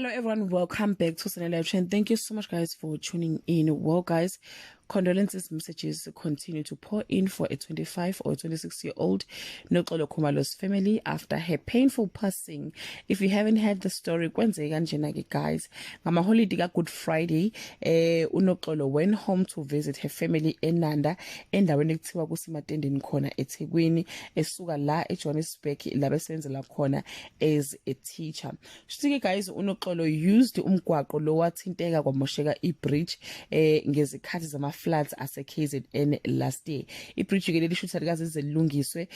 Hello everyone, welcome back to Sunny Live Trend. Thank you so much, guys, for tuning in. Well guys, condolences messages continue to pour in for a 25 or 26-year-old Noxolo Khumalo's family after her painful passing. If you haven't heard the story, kwenzeka kanjena ke, guys. Ngama holiday ka Good Friday, uNoxolo went home to visit her family eNanda, endaweni ekuthiwa kuseMatendeni khona eThekwini, esuka la eJohannesburg la besenzela khona as a teacher. Sike guys, uNoxolo used umgwaqo lo wathinteka kwamosheka ibridge ngezikhathi zama floods ase KZN last year. Ibridge ke leli shutha likaze zelungiswe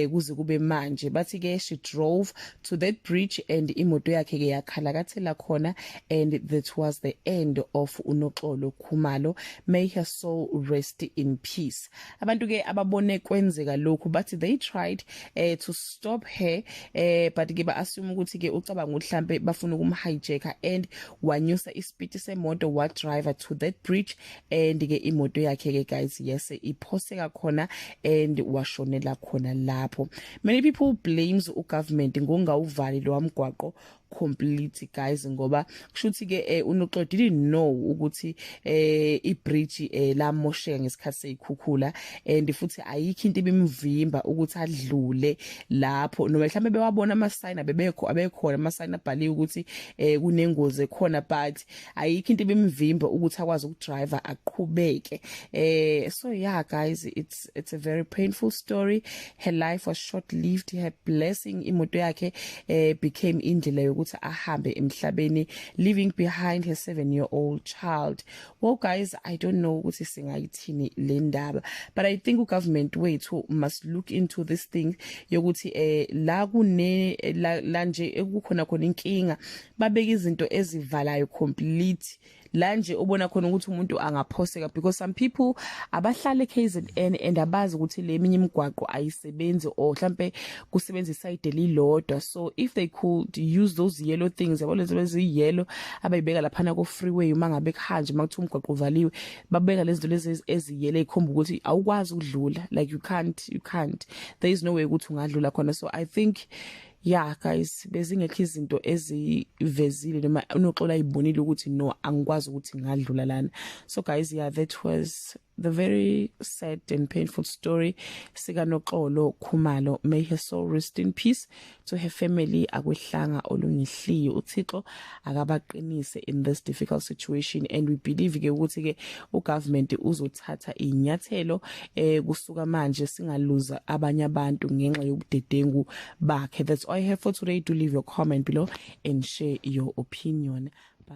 kuze kube manje. Bathi ke she drove to that bridge and imoto yakhe ke yakhalakathela khona, and that was the end of uNoxolo Khumalo. May her soul rest in peace. Abantu ke ababone kwenzeka lokhu bathi they tried to stop her, but ke ba assume ukuthi ke ucabanga ukuthi mhlambe bafuna ukumhijacka, and wanyusa ispeed semoto, wa drive to that bridge, and ke imoto yakhe ke, guys, yes, iphoseka khona and washonela khona lapho. Many people blames ugovernment ngokungawuvali lo mgwaqo complete, guys, ngoba kushuthi ke uNoxolo didn't know ukuthi ibridge lamosheka ngesikhathi seyikhukhula, and futhi ayikho into ebimvimba ukuthi adlule lapho, noma mhlawumbe bewabona ama sign abebekho, abekhona ama sign abhaliwe ukuthi kunengozi ekhona, but ayikho into ebimvimba ukuthi akwazi ukudrive aqhubeke. So yeah guys, it's a very painful story. Her life was short lived. Her blessing, imoto yakhe, became indlela yokuthi ahambe emhlabeni, leaving behind her 7-year-old child. Well guys, I don't know ukuthi singayithini le ndaba, but I think ugovernment wethu must look into this thing yokuthi la kune la nje ekukhona khona inkinga, babeka izinto ezivalayo complete la nje ubona khona ukuthi umuntu angaphoseka, because some people abahlala eKZN and abazi ukuthi le minye imigwaqo ayisebenzi or mhlambe kusebenza iside elilodwa. So if they could use those yellow things, yabo, lezi ezi yellow abayibeka lapha ku freeway, uma ngabe kuhanje makuthiwa umgwaqo uvaliwe, babeka lezi zinto lezi eziyellow ezikhomba ukuthi awukwazi ukudlula, like you can't, there is no way ukuthi ungadlula khona. So I think, yeah guys, bezingekho izinto ezivezile noma uNoxolo ayibonile ukuthi no, angikwazi ukuthi ngadlula lana. So guys, yeah, that was the very sad and painful story sika Noxolo Khumalo. May her soul rest in peace. To her family, akwehlanga olungihliyo, uThixo akabaqinise in this difficult situation, and we believe ke ukuthi ke ugovernment uzothatha inyathelo kusuka manje, singaluza abanye abantu ngenxa yobudedengu bakhe. That's all I have for today. Do leave your comment below and share your opinion. Bye.